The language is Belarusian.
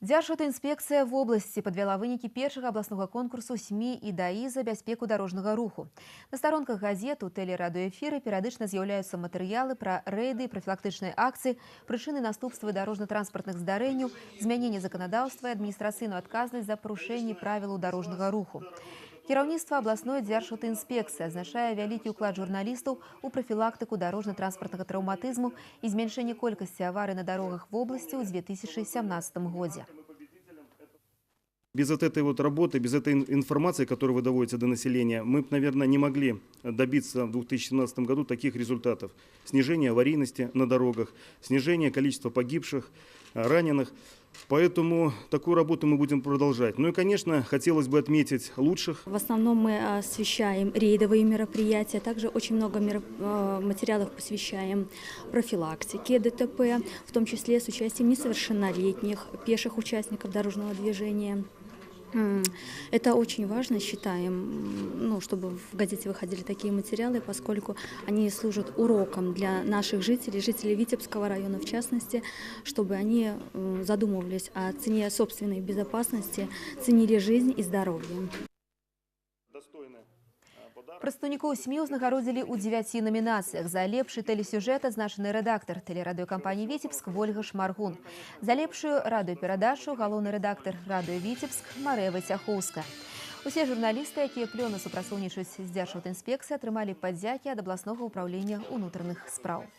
Дзяржаўтаінспекцыя вобласці падвяла вынікі першага абласнога конкурсу СМІ і ДАІ за бяспеку дарожнага руху. На старонках газет, у тэлерадыёэфіры перыядычна з'яўляюцца матэрыялы пра рэйды, прафілактычныя акцыі, прычыны, наступствы дарожна-транспартных здарэнняў, змяненне заканадаўства і адміністрацыйную адказнасць за парушэнні правілаў дарожнага руху. Кіраўніцтва абласной дзяржаўтаінспекцыі адзначае вялікі ўклад журналістаў у прафілактыку дарожна-транспартнага траўматызму і змяншэнне колькасці аварый на дарогах вобласці ў 2017 годзе. Без вот этой вот работы, без этой информации, которую вы доводите до населения, мы бы, наверное, не могли добиться в 2017 году таких результатов. Снижение аварийности на дорогах, снижение количества погибших, раненых. Поэтому такую работу мы будем продолжать. Ну и, конечно, хотелось бы отметить лучших. В основном мы освещаем рейдовые мероприятия, также очень много материалов посвящаем профилактике ДТП, в том числе с участием несовершеннолетних, пеших участников дорожного движения. Это очень важно, считаем, ну, чтобы в газете выходили такие материалы, поскольку они служат уроком для наших жителей, жителей Витебского района в частности, чтобы они задумывались о цене собственной безопасности, ценили жизнь и здоровье. Прадстаўнікоў СМІ ўзнагародзілі ў дзевяці намінацыях. За лепшы тэлесюжэт адзначаны рэдактар тэлерадыёкампаніі «Віцебск» Вольга Шмаргун. За лепшую радыёперадачу галоўны рэдактар радыё «Віцебск» Марыя Вайцяхоўская. Усе журналісты, якія плённа супрацоўнічаюць з дзяржаўтаінспекцыяй, атрымалі падзякі ад абласнога ўпраўлення ўнутраных спраў.